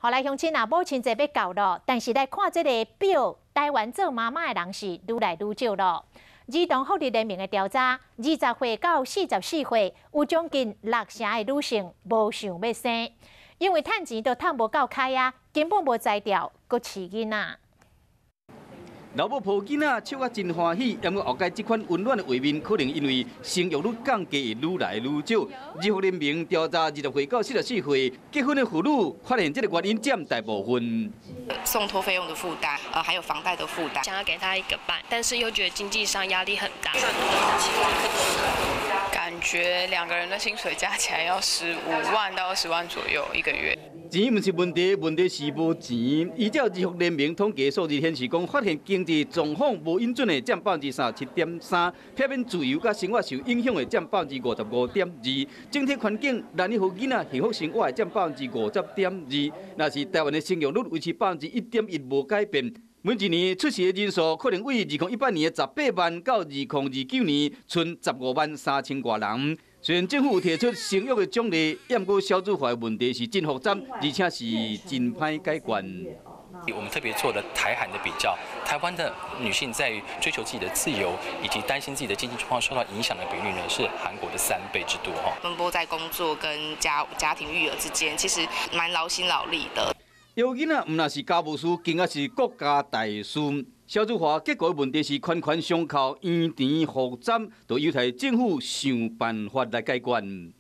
予來鄉親啊，母親節欲到囉，但是來看這个表，台灣做媽媽的人是愈來愈少囉。兒童福利聯盟的調查，20歲到44歲有將近六成的女性無想欲生，因為趁錢都趁無夠開啊，根本無才調，閣飼囡仔。老母抱囡仔，笑甲真歡喜。毋過後蓋這款溫暖的畫面，可能因為生育率降低，會愈來愈少。兒福聯盟調查20歲到44歲結婚的婦女，發現這个原因佔大部分。送托費用的負擔，還有房貸的負擔，想要給他一個伴，但是又覺得經濟上壓力很大。感覺兩個人的薪水加起來要15萬到20萬左右一個月。錢毋是問題，問題是無錢。依照兒福聯盟統計數字顯示，講發現經濟狀況無允准的佔37.3%，避免自由佮生活受影響的佔55.2%，整體環境難以予囡仔幸福生活的佔50.2%。若是台灣的生育率維持1.1%無改變，每一年出世的人數可能為2018年的18萬到2029年賰15萬3千外人。雖然政府有提出生育的獎勵，毋過少子化的問題是真複雜，而且是真歹解決。我們特別做了台韓的比較，台灣的女性在於追求自己的自由以及擔心自己的經濟狀況受到影響的比率呢，是韓國的3倍之多。哈。奔波在工作跟家庭育兒之間，其實蠻勞心勞力的。有囡仔毋但是家務事，更加是國家大事。少子化結構的問題是環環相扣，嚴重複雜，都有待政府想辦法來解決。